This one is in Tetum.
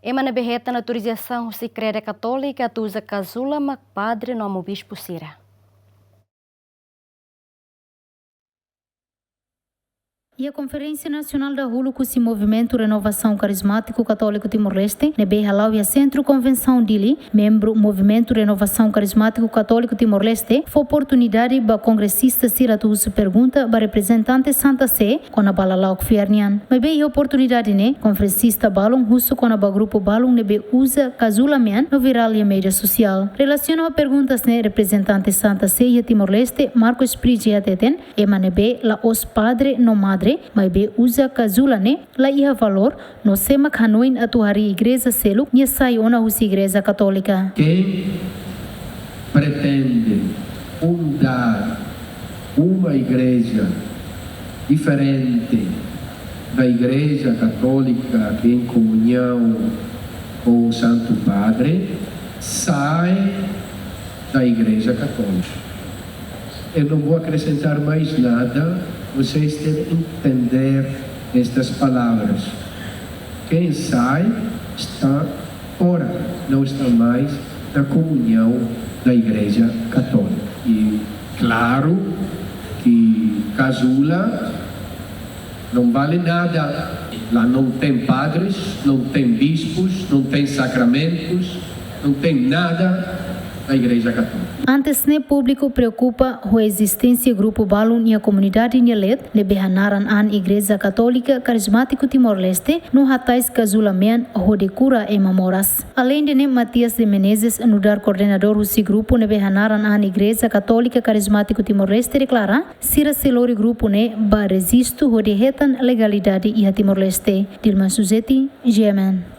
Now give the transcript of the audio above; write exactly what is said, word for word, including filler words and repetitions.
Ema ne'ebé hetan autorizasaun husi Kreda Katólika atu uza kazula mak padre no amu bispu sira. Iha Konferénsia Nasionál dahuluk husi Movimentu Renovasaun Karizmátiku Katóliku Timor-Leste, ne'ebé hala'o iha Sentru Konvensaun Dili, membru Movimentu Renovasaun Karizmátiku Katóliku Timor-Leste fó oportunidade ba kongresista sira atu husu pergunta ba reprezentante Santa Sé kona-ba lala'ok fiar nian. Maibé iha oportunidade ne'e, konferensista balun husu kona-ba grupu balun ne'ebé uza kazula mean no virál iha média sosiál. Relasiona ho perguntas ne'e, reprezentante Santa Sé iha Timor-Leste, Marcos Prigi hateten, ema ne'ebé la'ós padre no madre, maibé uza kazula ne'e la iha valór, no sé mak hanoin atu harii igreja seluk nia sai ona husi Igreja Katólika. Quem pretende fundar uma igreja diferente da Igreja Católica em comunhão com o Santo Padre sai da Igreja Católica. Eu não vou acrescentar mais nada, vocês devem entender estas palavras. Quem sai está fora, não está mais na comunhão da Igreja Católica. E claro que kazula não vale nada. Lá não tem padres, não tem bispos, não tem sacramentos, não tem nada da Igreja Católica. Antes ne'e, públiku preokupa ho ezisténsia grupu balun iha komunidade nia leet, ne'ebé hanaran an Igreja Katólika Karizmátiku Timor-Leste, no hatais kazula mean hodi kura ema moras. Aleinde ne'e, Matias de Menezes, nu'udar koordenadór husi grupu ne'ebé hanaran an Igreja Katólika Karizmátiku Timor-Leste, deklara, sira sei lori grupu ne'e ba rejistu hodi hetan legalidade iha Timor-Leste. Dilma Suzeti, G M N.